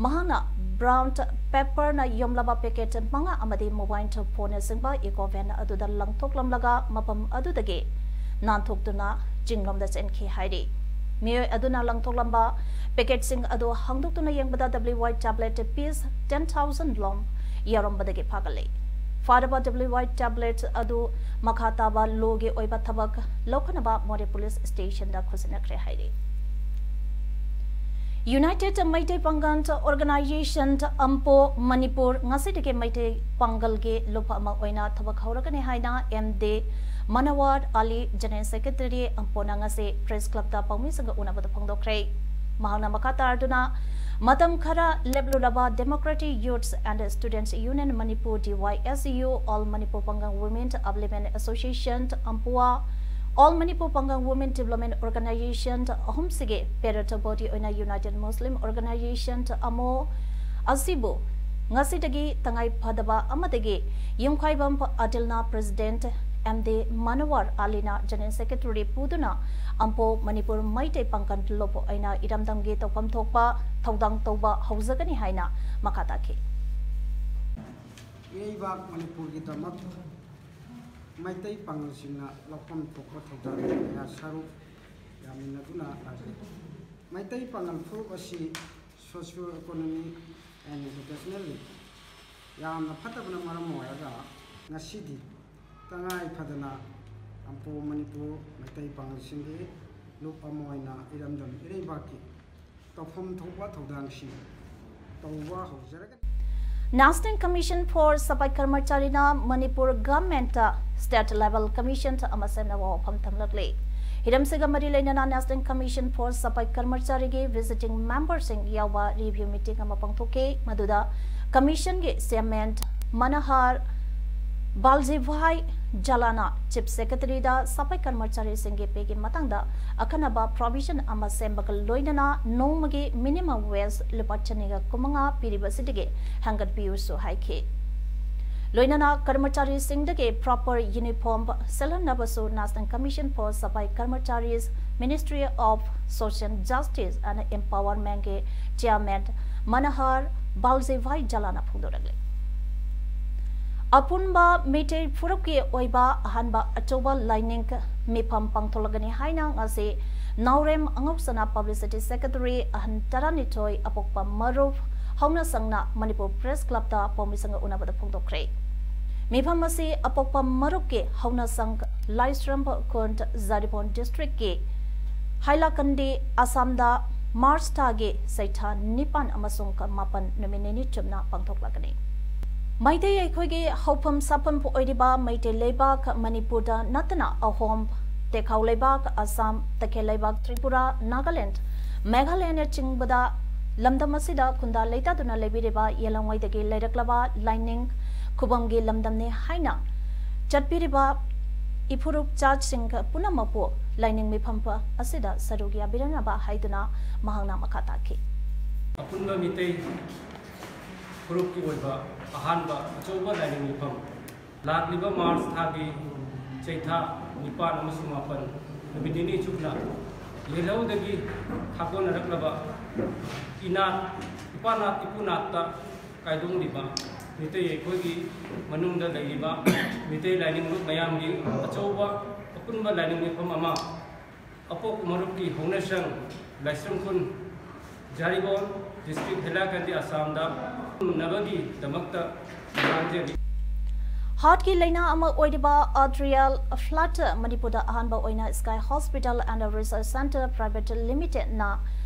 ꯃꯍꯥꯛꯅ ꯕ꯭ꯔꯥꯎꯟ ꯄꯦꯄꯔꯅ ꯌꯣꯝꯂꯕ ꯄꯦꯀꯦꯠ ꯃꯉꯥ ꯑꯃꯗꯤ ꯃꯣꯕꯥꯏꯜ ꯐꯣꯟꯅꯆꯤꯡꯕ ꯏꯀꯣ ꯚꯦꯟ ꯑꯗꯨꯗ ꯂꯪꯊꯣꯛꯂꯝꯂꯒ ꯃꯐꯝ ꯑꯗꯨꯗꯒꯤ ꯅꯥꯟꯊꯣꯛꯇꯨꯅ ꯆꯤꯡꯂꯣꯝꯗ ꯆꯦꯟꯈꯤ ꯍꯥꯏꯔꯤ꯫ ꯃꯤꯑꯣꯏ ꯑꯗꯨꯅ ꯂꯪꯊꯣꯛꯂꯝꯕ ꯄꯦꯀꯦꯠꯁꯤꯡ ꯑꯗꯨ ꯍꯥꯡꯗꯣꯛꯇꯨꯅ ꯌꯦꯡꯕꯗ W Y tablet piece ten thousand ꯂꯣꯝ ꯌꯥꯎꯔꯝꯕꯗꯒꯤ ꯐꯥꯒꯠꯂꯦ꯫ ꯐꯥꯔꯕ W Y tablet ꯑꯗꯨ ꯃꯈꯥ ꯇꯥꯕ ꯂꯣꯒꯤ ꯑꯣꯏꯕ ꯊꯕꯛ ꯂꯧꯈꯠꯅꯕ ꯃꯣꯔꯦ ꯄꯨꯂꯤꯁ ꯁ꯭ꯇꯦꯁꯟꯗ ꯈꯨꯠꯁꯤꯟꯅꯈ꯭ꯔꯦ ꯍꯥꯏꯔꯤ꯫ ꯌꯨꯅꯥꯏꯇꯦꯗ ꯃꯩꯇꯩ ꯄꯥꯡꯒꯜ ꯑꯣꯔꯒꯅꯥꯏꯖꯦꯁꯟ, ꯑꯝꯄꯣ, ꯃꯅꯤꯄꯨꯔ ꯉꯁꯤꯗꯒꯤ ꯃꯩꯇꯩ ꯄꯥꯡꯒꯜꯒꯤ ꯂꯨꯞ ꯑꯃ ꯑꯣꯏꯅ ꯊꯕꯛ ꯍꯧꯔꯒꯅꯤ ꯍꯥꯏꯅ ꯑꯦꯝ ꯗꯦ ꯃꯅꯋꯥꯔ ꯑꯂꯤ, ꯖꯦꯅꯔꯦꯜ ꯁꯦꯀ꯭ꯔꯦꯇꯔꯤ, ꯑꯝꯄꯣꯅ ꯉꯁꯤ ꯄ꯭ꯔꯦꯁ ꯀ꯭ꯂꯕꯇ ꯄꯥꯎꯃꯤꯁꯤꯡꯒ ꯎꯅꯕꯗ ꯐꯣꯡꯗꯣꯛꯈ꯭ꯔꯦ꯫ ꯃꯍꯥꯛꯅ ꯃꯈꯥ ꯇꯥꯔꯗꯨꯅ ꯃꯇꯝ ꯈꯔ ꯂꯦꯞꯂꯨꯔꯕ Democratic Youths and Students Union Manipur, D Y S U, All Manipur Pangang Women Upliftment Association, ꯑꯝꯄꯣ, All Manipur Pangang Women Development Organization ꯑꯍꯨꯝꯁꯤꯒꯤ parent body ꯑꯣꯏꯅ United Muslim Organization, ꯑꯃꯣ, ꯑꯁꯤꯕꯨ ꯉꯁꯤꯗꯒꯤ ꯇꯉꯥꯏ ꯐꯗꯕ ꯑꯃꯗꯒꯤ ꯌꯨꯝꯈꯥꯏꯕꯝ ꯑꯗꯤꯜꯅ president, ꯑꯦꯝ ꯗꯦ ꯃꯅꯋꯥꯔ ꯑꯂꯤꯅ general secretary ꯄꯨꯗꯨꯅ ꯑꯝꯄꯣ ꯃꯅꯤꯄꯨꯔ ꯃꯩꯇꯩ ꯄꯥꯡꯒꯜ ꯂꯨꯞ ꯑꯣꯏꯅ ꯏꯔꯝꯗꯝꯒꯤ ꯇꯧꯐꯝ ꯊꯣꯛꯄ ꯊꯧꯗꯥꯡ ꯇꯧꯕ ꯍꯧꯖꯒꯅꯤ ꯍꯥꯏꯅ ꯃꯈꯥ ꯇꯥꯈꯤ꯫ ꯏꯔꯩꯕꯥꯛ ꯃꯅꯤꯄꯨꯔꯒꯤꯗꯃꯛ ꯃꯩꯇꯩ ꯄꯥꯉꯜꯁꯤꯡꯅ ꯂꯧꯐꯝ ꯊꯣꯛꯄ ꯊꯧꯗꯥꯡ ꯀꯌꯥ ꯁꯔꯨꯛ ꯌꯥꯃꯤꯟꯅꯗꯨꯅ ꯂꯥꯛꯂꯤ꯫ ꯃꯩꯇꯩ ꯄꯥꯉꯜ ꯐꯨꯔꯨꯞ ꯑꯁꯤ socio economic and educationally ꯌꯥꯝꯅ ꯐꯠꯇꯕꯅ ꯃꯔꯝ ꯑꯣꯏꯔꯒ ꯉꯁꯤꯗꯤ ꯇꯉꯥꯏ ꯐꯗꯅ ꯑꯝꯄꯣ ꯃꯅꯤꯄꯨꯔ ꯃꯩꯇꯩ ꯄꯥꯉꯜꯁꯤꯡꯒꯤ ꯂꯨꯞ ꯑꯃ ꯑꯣꯏꯅ ꯏꯔꯝꯗꯝ ꯏꯔꯩꯕꯥꯛꯀꯤ ꯇꯧꯐꯝ ꯊꯣꯛꯄ ꯊꯧꯗꯥꯡꯁꯤꯡ ꯇꯧꯕ ꯍꯧꯖꯔꯒꯅꯤ꯫ National Commission for Safai Karmachari ꯅ ꯃꯅꯤꯄꯨꯔ ꯒꯚꯔꯟꯃꯦꯟꯠꯇ state level commission ꯑꯃ ꯁꯦꯝꯅꯕ ꯋꯥꯐꯝ ꯊꯝꯂꯛꯂꯤ꯫ ꯍꯤꯔꯝꯁꯤꯒ ꯃꯔꯤ ꯂꯩꯅꯅ National Commission for Safai Karmachari ꯒꯤ visiting member ꯁꯤꯡ ꯌꯥꯎꯕ review meeting ꯑꯃ ꯄꯥꯡꯊꯣꯛꯈꯤ꯫ ꯃꯗꯨꯗ commission ꯒꯤ chairman ꯃꯅꯍꯥꯔ ꯕꯥꯜꯖꯤꯚꯥꯏ ꯖꯂꯥꯅ chief secretary ꯗ ꯁꯐꯥꯏ ꯀꯔꯃꯆꯥꯔꯤꯁꯤꯡꯒꯤ pay ꯒꯤ ꯃꯇꯥꯡꯗ ꯑꯈꯟꯅꯕ provision ꯑꯃ ꯁꯦꯝꯕꯒ ꯂꯣꯏꯅꯅ ꯅꯣꯡꯃꯒꯤ minimum wage ꯂꯨꯄꯥ ꯆꯅꯤꯒ ꯀꯨꯟꯃꯉꯥ ꯄꯤꯔꯤꯕꯁꯤꯗꯒꯤ ꯍꯦꯟꯒꯠꯄꯤꯌꯨꯁꯨ ꯍꯥꯏꯈꯤ꯫ ꯂꯣꯏꯅꯅ ꯀꯔꯃꯆꯥꯔꯤꯁꯤꯡꯗꯒꯤ proper uniform ꯁꯦꯜꯍꯟꯅꯕꯁꯨ National Commission for Safai Karmacharis, Ministry of Social Justice and Empowerment ꯀꯤ chairman ꯃꯅꯍꯥꯔ ꯕꯥꯜꯖꯤꯚꯥꯏ ꯖꯂꯥꯅ ꯐꯣꯡꯗꯣꯔꯛꯂꯤ꯫ ꯑꯄꯨꯟꯕ ꯃꯩꯇꯩ ꯐꯨꯔꯨꯞꯀꯤ ꯑꯣꯏꯕ ꯑꯍꯥꯟꯕ ꯑꯆꯧꯕ ꯂꯥꯏꯅꯤꯡ ꯃꯤꯐꯝ ꯄꯥꯡꯊꯣꯛꯂꯒꯅꯤ ꯍꯥꯏꯅ ꯉꯁꯤ ꯅꯥꯎꯔꯦꯝ ꯑꯉꯧꯁꯅꯥ publicity secretary ꯑꯍꯟ ꯇꯔꯥꯅꯤꯊꯣꯏ ꯑꯄꯣꯛꯄ ꯃꯔꯨꯞ ꯍꯧꯅ ꯁꯪꯅ ꯃꯅꯤꯄꯨꯔ Press Club ꯇ ꯄꯥꯎꯃꯤꯁꯪꯒ ꯎꯅꯕꯗ ꯐꯣꯡꯗꯣꯛꯈ꯭ꯔꯦ꯫ ꯃꯤꯐꯝ ꯑꯁꯤ ꯑꯄꯣꯛꯄ ꯃꯔꯨꯞꯀꯤ ꯍꯧꯅ ꯁꯪ ꯂꯥꯏꯁ꯭ꯔꯝ ꯈꯨꯟ ꯖꯥꯔꯤꯕꯥꯝ district ꯀꯤ ꯍꯥꯏꯂꯥꯀꯟꯗꯤ ꯑꯁꯥꯝꯗ March ꯊꯥꯒꯤ ꯆꯩꯊꯥ ꯅꯤꯄꯥꯟ ꯑꯃꯁꯨꯡ ꯃꯥꯄꯟ ꯅꯨꯃꯤꯠ ꯅꯤꯅꯤ ꯆꯨꯞꯅ ꯄꯥꯡꯊꯣꯛꯂꯒꯅꯤ꯫ ꯃꯩꯇꯩ ꯑꯩꯈꯣꯏꯒꯤ ꯍꯧꯐꯝ ꯁꯥꯐꯝ ꯑꯣꯏꯔꯤꯕ ꯃꯩꯇꯩ ꯂꯩꯕꯥꯛ ꯃꯅꯤꯄꯨꯔꯗ ꯅꯠꯇꯅ ꯑꯍꯣꯝ, ꯇꯦꯈꯥꯎ ꯂꯩꯕꯥꯛ ꯑꯁꯥꯝ, ꯇꯈꯦꯜ ꯂꯩꯕꯥꯛ ꯇ꯭ꯔꯤꯄꯨꯔꯥ, ꯅꯥꯒꯥꯂꯦꯟ, ꯃꯦꯘꯥꯂꯌꯅꯆꯤꯡꯕꯗ ꯂꯝꯗꯝ ꯑꯁꯤꯗ ꯈꯨꯟꯗꯥ ꯂꯩꯇꯥꯗꯨꯅ ꯂꯩꯕꯤꯔꯤꯕ ꯌꯦꯜꯂꯝꯉꯩꯗꯒꯤ ꯂꯩꯔꯛꯂꯕ ꯂꯥꯏꯅꯤꯡ ꯈꯨꯕꯝꯒꯤ ꯂꯝꯗꯝꯅꯤ ꯍꯥꯏꯅ ꯆꯠꯄꯤꯔꯤꯕ ꯏꯐꯨꯔꯨꯞ ꯆꯥꯠꯁꯤꯡ ꯄꯨꯝꯅꯃꯛꯄꯨ ꯂꯥꯏꯅꯤꯡ ꯃꯤꯐꯝ ꯑꯁꯤꯗ ꯁꯔꯨꯛ ꯌꯥꯕꯤꯔꯅꯕ ꯍꯥꯏꯗꯨꯅ ꯃꯍꯥꯛꯅ ꯃꯈꯥ ꯇꯥꯈꯤ꯫ ꯑꯄꯨꯟꯕ ꯃꯤꯇꯩ ꯐꯨꯔꯨꯞꯀꯤ ꯑꯣꯏꯕ ꯑꯍꯥꯟꯕ ꯑꯆꯧꯕ ꯂꯥꯏꯅꯤꯡ ꯃꯤꯐꯝ ꯂꯥꯛꯂꯤꯕ March ꯊꯥꯒꯤ ꯆꯩꯊꯥ ꯅꯤꯄꯥꯟ ꯑꯃꯁꯨꯡ ꯃꯥꯄꯟ ꯅꯨꯃꯤꯠ ꯅꯤꯅꯤ ꯆꯨꯞꯅ ꯌꯦꯜꯍꯧꯗꯒꯤ ꯊꯥꯒꯣꯟꯅꯔꯛꯂꯕ ꯏꯅꯥꯠ, ꯏꯄꯥꯅꯥꯠ ꯏꯄꯨꯅꯥꯠꯇ ꯀꯥꯏꯗꯣꯡꯂꯤꯕ ꯃꯤꯇꯩ ꯑꯩꯈꯣꯏꯒꯤ ꯃꯅꯨꯡꯗ ꯂꯩꯔꯤꯕ ꯃꯤꯇꯩ ꯂꯥꯏꯅꯤꯡ ꯂꯨꯞ ꯃꯌꯥꯝꯒꯤ ꯑꯆꯧꯕ ꯑꯄꯨꯟꯕ ꯂꯥꯏꯅꯤꯡ ꯃꯤꯐꯝ ꯑꯃ ꯑꯄꯣꯛ ꯃꯔꯨꯞꯀꯤ ꯍꯧꯅꯁꯪ ꯂꯥꯏꯁ꯭ꯔꯝ ꯈꯨꯟ ꯖꯥꯔꯤꯕꯣꯟ district ꯍꯦꯂꯥꯀꯟꯗꯤ ꯑꯁꯥꯝꯗ ꯎꯅꯕꯒꯤꯗꯃꯛꯇ ꯂꯥꯟꯖꯔꯤ꯫ ꯍꯥꯔꯠꯀꯤ ꯂꯥꯏꯅꯥ ꯑꯃ ꯑꯣꯏꯔꯤꯕ ꯑꯦꯇ꯭ꯔꯤꯌꯦꯜ ꯐ꯭ꯂꯠꯇꯔ ꯃꯅꯤꯄꯨꯔꯗ ꯑꯍꯥꯟꯕ ꯑꯣꯏꯅ Sky Hospital and Research Centre Private Limited ꯅ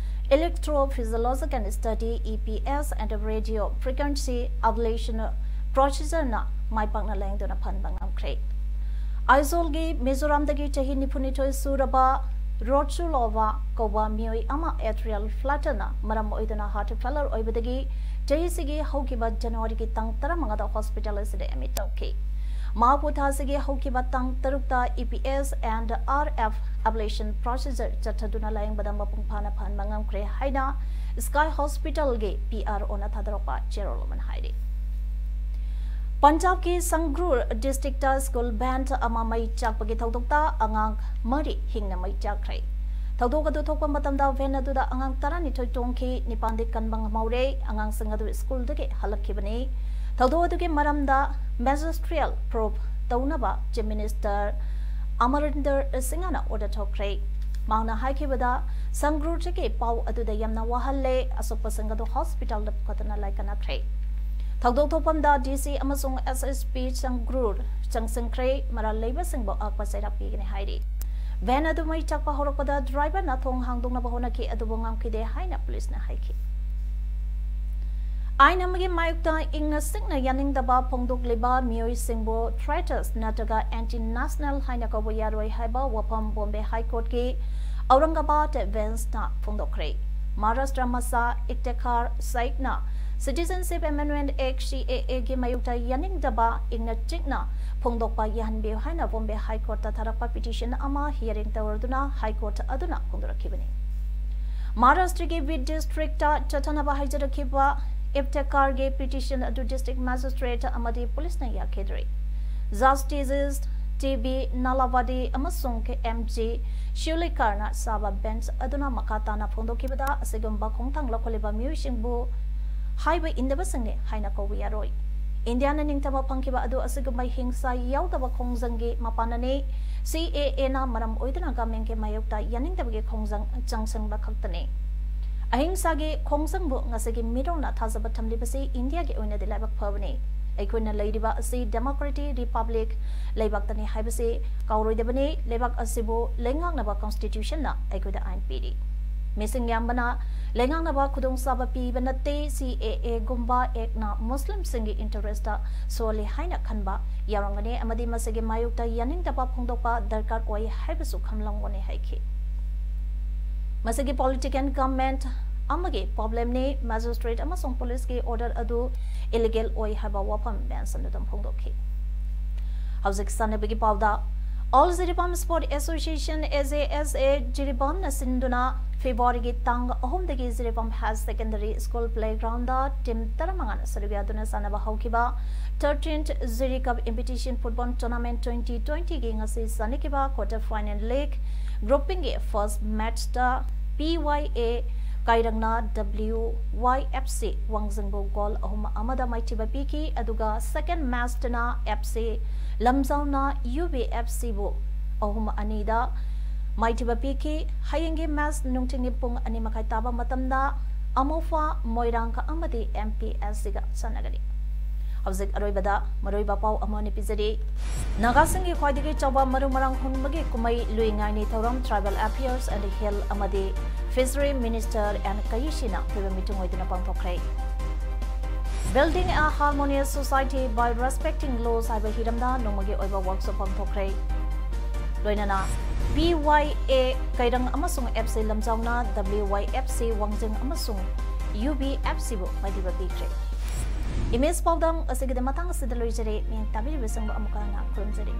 Electrophysiological Study, E P S and Radio Frequency Ablation Procedure ꯅ ꯃꯥꯏ ꯄꯥꯛꯅ ꯂꯥꯌꯦꯡꯗꯨꯅ ꯐꯍꯟꯕ ꯉꯝꯈ꯭ꯔꯦ꯫ ꯑꯥꯏꯖꯣꯜꯒꯤ ꯃꯤꯖꯣꯔꯥꯝꯗꯒꯤ ꯆꯍꯤ ꯅꯤꯐꯨꯅꯤꯊꯣꯏ ꯁꯨꯔꯕ ꯔꯣꯆꯨꯂꯣꯚꯥ ꯀꯧꯕ ꯃꯤꯑꯣꯏ ꯑꯃ ꯑꯦꯇ꯭ꯔꯤꯌꯦꯜ ꯐ꯭ꯂꯠꯇꯔꯅ ꯃꯔꯝ ꯑꯣꯏꯗꯨꯅ ꯍꯥꯔꯠ ꯐꯦꯂꯔ ꯑꯣꯏꯕꯗꯒꯤ ꯆꯍꯤꯁꯤꯒꯤ ꯍꯧꯈꯤꯕ ꯖꯅꯋꯥꯔꯤꯒꯤ ꯇꯥꯡ ꯇꯔꯥꯃꯉꯥꯗ ꯍꯣꯁꯄꯤꯇꯥꯜ ꯑꯁꯤꯗ ꯑꯦꯗꯃꯤꯠ ꯇꯧꯈꯤ꯫ ꯃꯍꯥꯛꯄꯨ ꯊꯥꯁꯤꯒꯤ ꯍꯧꯈꯤꯕ ꯇꯥꯡ ꯇꯔꯨꯛꯇ E P S and R F ablation procedure ꯆꯠꯊꯗꯨꯅ ꯂꯥꯌꯦꯡꯕꯗ ꯃꯄꯨꯡ ꯐꯥꯅ ꯐꯍꯟꯕ ꯉꯝꯈ꯭ꯔꯦ ꯍꯥꯏꯅ ꯁ꯭ꯀꯥꯏ ꯍꯣꯁꯄꯤꯇꯥꯜꯒꯤ P R O ꯅ ꯊꯥꯗꯣꯔꯛꯄ ꯆꯦꯔꯣꯜ ꯑꯃꯅ ꯍꯥꯏꯔꯤ꯫ ꯄꯟꯖꯥꯕꯀꯤ ꯁꯪꯒ꯭ꯔꯨꯔ ꯗꯤꯁꯇ꯭ꯔꯤꯛꯇ ꯁ꯭ꯀꯨꯜ ꯚꯦꯟ ꯑꯃ ꯃꯩ ꯆꯥꯛꯄꯒꯤ ꯊꯧꯗꯣꯛꯇ ꯑꯉꯥꯡ ꯃꯔꯤ ꯍꯤꯡꯅ ꯃꯩ ꯆꯥꯛꯈ꯭ꯔꯦ꯫ ꯊꯧꯗꯣꯛ ꯑꯗꯨ ꯊꯣꯛꯄ ꯃꯇꯝꯗ ꯚꯦꯟ ꯑꯗꯨꯗ ꯑꯉꯥꯡ ꯇꯔꯥꯅꯤꯊꯣꯏ ꯇꯣꯡꯈꯤ, ꯅꯤꯄꯥꯟꯗꯤ ꯀꯟꯕ ꯉꯝꯍꯧꯔꯦ꯫ ꯑꯉꯥꯡꯁꯤꯡ ꯑꯗꯨ ꯁ꯭ꯀꯨꯜꯗꯒꯤ ꯍꯜꯂꯛꯈꯤꯕꯅꯤ꯫ ꯊꯧꯗꯣꯛ ꯑꯗꯨꯒꯤ ꯃꯔꯝꯗ ꯃꯦꯖꯤꯁꯇ꯭ꯔꯤꯌꯦꯜ ꯄ꯭ꯔꯣꯕ ꯇꯧꯅꯕ ꯆꯤꯐ ꯃꯤꯅꯤꯁꯇꯔ ꯑꯃꯔꯤꯟꯗꯔ ꯁꯤꯡꯍꯅ ꯑꯣꯔꯗꯔ ꯊꯣꯛꯈ꯭ꯔꯦ꯫ ꯃꯍꯥꯛꯅ ꯍꯥꯏꯈꯤꯕꯗ, ꯁꯪꯒ꯭ꯔꯨꯔꯗꯒꯤ ꯄꯥꯎ ꯑꯗꯨꯗ ꯌꯥꯝꯅ ꯋꯥꯍꯜꯂꯦ, ꯑꯁꯣꯛꯄꯁꯤꯡ ꯑꯗꯨ ꯍꯣꯁꯄꯤꯇꯥꯜꯗ ꯄꯨꯈꯠꯇꯨꯅ ꯂꯥꯏꯀꯠꯅꯈ꯭ꯔꯦ꯫ ꯊꯧꯗꯣꯛ ꯊꯣꯛꯐꯝꯗ D C ꯑꯃꯁꯨꯡ S S P ꯁꯪꯒ꯭ꯔꯨꯔ ꯆꯪꯁꯤꯟꯈ꯭ꯔꯦ, ꯃꯔꯥꯜ ꯂꯩꯕꯁꯤꯡꯕꯨ ꯑꯉꯥꯛꯄ ꯆꯩꯔꯥꯛ ꯄꯤꯒꯅꯤ ꯍꯥꯏꯔꯤ꯫ ꯚꯦꯟ ꯑꯗꯨ ꯃꯩ ꯆꯥꯛꯄ ꯍꯧꯔꯛꯄꯗ ꯗ꯭ꯔꯥꯏꯚꯔꯅ ꯊꯣꯡ ꯍꯥꯡꯗꯣꯛꯅꯕ ꯍꯣꯠꯅꯈꯤ, ꯑꯗꯨꯕꯨ ꯉꯝꯈꯤꯗꯦ ꯍꯥꯏꯅ ꯄꯨꯂꯤꯁꯅ ꯍꯥꯏꯈꯤ꯫ ꯑꯥꯏꯟ ꯑꯃꯒꯤ ꯃꯥꯌꯣꯛꯇ ꯏꯪꯅ ꯆꯤꯛꯅ ꯌꯥꯅꯤꯡꯗꯕ ꯐꯣꯡꯗꯣꯛꯂꯤꯕ ꯃꯤꯑꯣꯏꯁꯤꯡꯕꯨ traitors ꯅꯠꯇ꯭ꯔꯒ anti national ꯍꯥꯏꯅ ꯀꯧꯕ ꯌꯥꯔꯣꯏ ꯍꯥꯏꯕ ꯋꯥꯐꯝ ꯕꯣꯝꯕꯦ ꯍꯥꯏ ꯀꯣꯔꯠꯀꯤ ꯑꯧꯔꯪꯒꯕꯥꯗ ꯕꯦꯟꯆꯅ ꯐꯣꯡꯗꯣꯛꯈ꯭ꯔꯦ꯫ ꯃꯍꯥꯔꯥꯁꯇ꯭ꯔ ꯃꯆꯥ ꯏꯐꯇꯦꯈꯥꯔ ꯁꯥꯏꯛꯅ Citizenship Amendment Act, C A A ꯒꯤ ꯃꯥꯌꯣꯛꯇ ꯌꯥꯅꯤꯡꯗꯕ ꯏꯪꯅ ꯆꯤꯛꯅ ꯐꯣꯡꯗꯣꯛꯄ ꯌꯥꯍꯟꯕꯤꯌꯨ ꯍꯥꯏꯅ ꯕꯣꯝꯕꯦ ꯍꯥꯏ ꯀꯣꯔꯠꯇ ꯊꯥꯔꯛꯄ ꯄꯤꯇꯤꯁꯟ ꯑꯃ ꯍꯤꯌꯔꯤꯡ ꯇꯧꯔꯗꯨꯅ ꯍꯥꯏ ꯀꯣꯔꯠ ꯑꯗꯨꯅ ꯐꯣꯡꯗꯣꯔꯛꯈꯤꯕꯅꯤ꯫ ꯃꯍꯥꯔꯥꯁꯇ꯭ꯔꯒꯤ ꯕꯤꯗ ꯗꯤꯁꯇ꯭ꯔꯤꯛꯇ ꯆꯠꯊꯅꯕ ꯍꯥꯏꯖꯔꯛꯈꯤꯕ ꯏꯐꯇꯦꯈꯥꯔꯒꯤ ꯄꯤꯇꯤꯁꯟ ꯑꯗꯨ ꯗꯤꯁꯇ꯭ꯔꯤꯛ ꯃꯦꯖꯤꯁꯇ꯭ꯔꯦꯠ ꯑꯃꯗꯤ ꯄꯨꯂꯤꯁꯅ ꯌꯥꯈꯤꯗ꯭ꯔꯦ꯫ ꯖꯁꯇꯤꯁ T B ꯅꯥꯂꯥꯚꯥꯗꯤ ꯑꯃꯁꯨꯡ M G ꯁꯤꯎꯂꯤꯀꯥꯔꯅ ꯆꯥꯕ ꯕꯦꯟꯆ ꯑꯗꯨꯅ ꯃꯈꯥ ꯇꯥꯅ ꯐꯣꯡꯗꯣꯛꯈꯤꯕꯗ, ꯑꯁꯤꯒꯨꯝꯕ ꯈꯣꯡꯊꯥꯡ ꯂꯧꯈꯠꯂꯤꯕ ꯃꯤꯑꯣꯏꯁꯤꯡꯕꯨ ꯍꯥꯏꯕ ꯏꯟꯗꯕꯁꯤꯡꯅꯤ ꯍꯥꯏꯅ ꯀꯧꯕ ꯌꯥꯔꯣꯏ꯫ ꯏꯟꯗꯤꯌꯥꯅ ꯅꯤꯡꯇꯝꯕ ꯐꯪꯈꯤꯕ ꯑꯗꯨ ꯑꯁꯤꯒꯨꯝꯕ ꯍꯤꯡꯁꯥ ꯌꯥꯎꯗꯕ ꯈꯣꯡꯖꯪꯒꯤ ꯃꯄꯥꯟꯅꯅꯤ꯫ ꯁꯤ ꯑꯦ ꯑꯦꯅ ꯃꯔꯝ ꯑꯣꯏꯗꯨꯅ ꯒꯚꯔꯟꯃꯦꯟꯠꯀꯤ ꯃꯥꯌꯣꯛꯇ ꯌꯥꯅꯤꯡꯗꯕꯒꯤ ꯈꯣꯡꯖꯪ ꯆꯪꯁꯤꯟꯕ ꯈꯛꯇꯅꯤ꯫ ꯑꯍꯤꯡꯁꯥꯒꯤ ꯈꯣꯡꯖꯪꯕꯨ ꯉꯁꯤꯒꯤ ꯃꯤꯔꯣꯜꯅ ꯊꯥꯖꯕ ꯊꯝꯂꯤꯕꯁꯤ ꯏꯟꯗꯤꯌꯥꯒꯤ ꯑꯣꯏꯅꯗꯤ ꯂꯥꯏꯕꯛ ꯐꯕꯅꯤ꯫ ꯑꯩꯈꯣꯏꯅ ꯂꯩꯔꯤꯕ ꯑꯁꯤ ꯗꯦꯃꯣꯀ꯭ꯔꯦꯇꯤꯛ ꯔꯤꯄꯕ꯭ꯂꯤꯛ ꯂꯩꯕꯥꯛꯇꯅꯤ ꯍꯥꯏꯕꯁꯤ ꯀꯥꯎꯔꯣꯏꯗꯕꯅꯤ꯫ ꯂꯩꯕꯥꯛ ꯑꯁꯤꯕꯨ ꯂꯩꯉꯥꯛꯅꯕ ꯀꯟꯁꯇꯤꯇ꯭ꯌꯨꯁꯟꯅ ꯑꯩꯈꯣꯏꯗ ꯑꯥꯏꯟ ꯄꯤꯔꯤ꯫ ꯃꯤꯁꯤꯡ ꯌꯥꯝꯕꯅ ꯂꯩꯉꯥꯛꯅꯕ ꯈꯨꯗꯣꯡꯆꯥꯕ ꯄꯤꯕ ꯅꯠꯇꯦ꯫ ꯁꯤ ꯑꯦ ꯑꯦꯒꯨꯝꯕ ꯑꯦꯛꯅ ꯃꯨꯁꯂꯤꯝꯁꯤꯡꯒꯤ ꯏꯟꯇꯔꯦꯁꯇ ꯁꯣꯜꯂꯤ ꯍꯥꯏꯅ ꯈꯟꯕ ꯌꯥꯎꯔꯝꯒꯅꯤ ꯑꯃꯗꯤ ꯃꯁꯤꯒꯤ ꯃꯥꯌꯣꯛꯇ ꯌꯥꯅꯤꯡꯗꯕ ꯐꯣꯡꯗꯣꯛꯄ ꯗꯔꯀꯥꯔ ꯑꯣꯏ ꯍꯥꯏꯕꯁꯨ ꯈꯪꯂꯝꯒꯅꯤ ꯍꯥꯏꯈꯤ꯫ ꯃꯁꯤꯒꯤ ꯄꯣꯂꯤꯇꯤꯀꯦꯜ ꯒꯚꯔꯟꯃꯦꯟꯠ ꯑꯃꯒꯤ ꯄ꯭ꯔꯣꯕ꯭ꯂꯦꯝꯅꯤ꯫ ꯃꯦꯖꯤꯁꯇ꯭ꯔꯦꯠ ꯑꯃꯁꯨꯡ ꯄꯨꯂꯤꯁꯀꯤ ꯑꯣꯔꯗꯔ ꯑꯗꯨ ꯏꯂꯤꯒꯦꯜ ꯑꯣꯏ ꯍꯥꯏꯕ ꯋꯥꯐꯝ ꯃꯦꯟꯁꯟ ꯑꯗꯨꯝ ꯐꯣꯡꯗꯣꯛꯈꯤ꯫ ꯍꯧꯖꯤꯛ ꯁꯥꯟꯅꯕꯒꯤ ꯄꯥꯎꯗ, all Jiribam sport association, A J S A, ꯖꯤꯔꯤꯕꯥꯝꯅ ꯁꯤꯟꯗꯨꯅ ꯐꯦꯕ꯭ꯔꯨꯋꯥꯔꯤꯒꯤ ꯇꯥꯡ ꯑꯍꯨꯝꯗꯒꯤ Jiribam higher secondary school playground team ꯇꯔꯥꯃꯉꯥꯅ ꯁꯔꯨꯛ ꯌꯥꯗꯨꯅ ꯁꯥꯟꯅꯕ ꯍꯧꯈꯤꯕ thirteen Jiri cup invitation football tournament twenty ꯇ꯭ꯋꯦꯟꯇꯤꯒꯤ ꯉꯁꯤ ꯁꯥꯟꯅꯈꯤꯕ ꯀ꯭ꯋꯥꯔꯇꯔ ꯐꯥꯏꯅꯦꯜ ꯂꯦꯒ ꯒ꯭ꯔꯨꯞꯄꯤꯡꯒꯤ ꯐꯥꯔꯁ ꯃꯦꯆꯇ ꯄꯤ ꯋꯥꯏ ꯑꯦ ꯀꯩꯔꯪꯅ ꯗꯕ꯭ꯂꯤꯎ ꯋꯥꯏ ꯑꯦꯐ ꯁꯤ ꯋꯥꯡꯖꯤꯡꯕꯨ ꯒꯣꯜ ꯑꯍꯨꯝ ꯑꯃꯗ ꯃꯥꯏꯊꯤꯕ ꯄꯤꯈꯤ, ꯑꯗꯨꯒ ꯁꯦꯀꯦꯟ ꯃꯦꯆꯇꯅ F C ꯂꯝꯖꯥꯎꯅ U B F ꯁꯤꯕꯨ ꯑꯍꯨꯝ ꯑꯅꯤꯗ ꯃꯥꯏꯊꯤꯕ ꯄꯤꯈꯤ꯫ ꯍꯌꯦꯡꯒꯤ ꯃꯦꯆ ꯅꯨꯡꯊꯤꯜꯒꯤ ꯄꯨꯡ ꯑꯅꯤ ꯃꯈꯥꯏ ꯇꯥꯕ ꯃꯇꯝꯗ ꯑꯃꯣꯐꯥ ꯃꯣꯏꯔꯥꯡꯒ ꯑꯃꯗꯤ ꯑꯦꯝ ꯄꯤ ꯑꯦꯁ ꯁꯤꯒ ꯁꯥꯟꯅꯒꯅꯤ꯫ ꯍꯧꯖꯤꯛ ꯑꯔꯣꯏꯕꯗ ꯃꯔꯨꯑꯣꯏꯕ ꯄꯥꯎ ꯑꯃ ꯑꯣꯏꯅ ꯄꯤꯖꯔꯤ꯫ ꯅꯥꯒꯥꯁꯤꯡꯒꯤ ꯈ꯭ꯋꯥꯏꯗꯒꯤ ꯆꯥꯎꯕ ꯃꯔꯨ ꯃꯔꯥꯡ ꯍꯨꯟꯕꯒꯤ ꯀꯨꯝꯍꯩ ꯂꯨꯏ ꯉꯥꯏꯅꯤ ꯊꯧꯔꯝ Tribal Affairs and Health ꯑꯃꯗꯤ Fishery Minister ꯑꯦꯟ ꯀꯌꯤꯁꯤꯅ ꯃꯤꯑꯣꯏꯕ ꯃꯤꯊꯨꯡ ꯑꯣꯏꯗꯨꯅ ꯄꯥꯡꯊꯣꯛꯈ꯭ꯔꯦ꯫ Building a Harmonious Society by Respecting Laws ꯍꯥꯏꯕ ꯍꯤꯔꯝꯗ ꯅꯣꯡꯃꯒꯤ ꯑꯣꯏꯕ ꯋꯥꯔꯛꯁꯣꯞ ꯄꯥꯡꯊꯣꯛꯈ꯭ꯔꯦ꯫ ꯂꯣꯏꯅꯅ ꯄꯤ ꯋꯥꯏ ꯑꯦ ꯀꯩꯔꯪ ꯑꯃꯁꯨꯡ F C ꯂꯝꯖꯥꯎꯅ W Y F ꯁꯤ ꯋꯥꯡꯖꯤꯡ ꯑꯃꯁꯨꯡ ꯌꯨ ꯕꯤ ꯑꯦꯐ ꯁꯤꯕꯨ ꯃꯥꯏꯊꯤꯕ ꯄꯤꯈ꯭ꯔꯦ꯫ ꯏꯃꯦꯖ ꯄꯥꯎꯗꯝ ꯑꯁꯤꯒꯤꯗꯤ ꯃꯇꯥꯡ ꯑꯁꯤꯗ ꯂꯣꯏꯖꯔꯦ꯫ ꯃꯤꯌꯥꯝ ꯇꯥꯕꯤꯔꯤꯕꯁꯤꯡꯕꯨ ꯑꯃꯨꯛꯀ ꯍꯟꯅ ꯈꯨꯔꯨꯝꯖꯔꯤ꯫